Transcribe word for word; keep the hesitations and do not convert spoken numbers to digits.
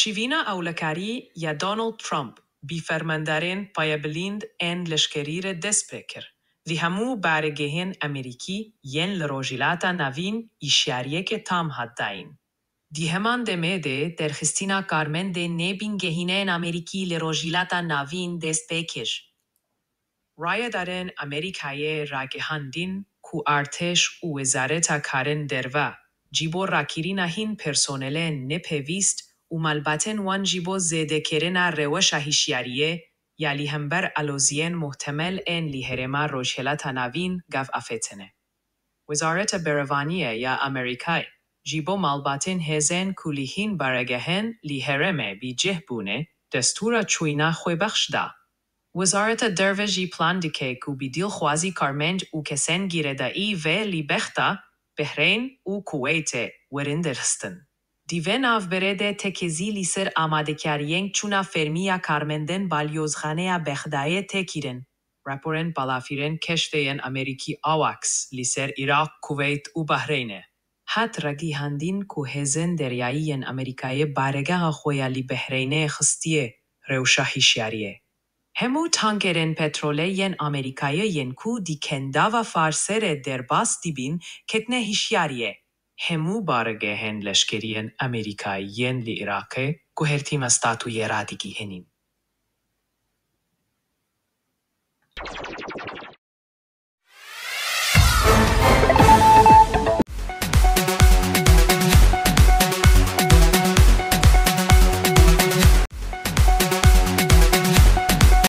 Şivîna ewlekarî ya Donald Trump bi fermandarên payebilind ên leşkerî re dest pê kir. Vî hemû baregehên Amerîkî yên li Rojhilata Navîn hişyariyeke tam hat dayîn. Di heman demê de derxistina karmendên nêbîngehînên Amerîkî li Rojhilata Navîn dest pê kir. Rayedarên Amerîkayê ragihandin ku artêş û Wezareta Karên Derve ji bo rakirina hin personelên nepêwîst û malbatên wan ji bo zêdekirina rewşa hişyariyê ya li hember aloziyên muhtemel ên li herêma Rojhilata Navîn gav afêtine. Wezareta Berevaniyê ya Amerîkayê ji bo malbatên hêzên ku li hin baregehên li herêmê bi cih bûne, destûra çûyîna xwebexş da. Wezareta Derve jî plan dike ku bi dilxwazî karmend û kesên girêdayî ve li bexda Behreyn û Kuweytê werin derxistin. Di vê navberê de tekezî li ser amadekariyên çûna fermî ya karmendên balyozxaneya Bexdayê tê kirin. Raporên balafirên keştê yên Amerîkî AWACS li ser Iraq, Kuweyt û Bahreynê hat ragihandin ku hêzên deryayî yên Amerîkayê baregeha xwe ya li Behreynê xistiye rewşa hişyariyê. Hemû tankerên petrolê yên Amerîkayê yên ku di Kendava Farsê re derbas dibin ketine hişyariyê. Hemû baregehên leşkerî yên Amerîkayê yên li Iraqê ku her tîma statûyê radigihenin.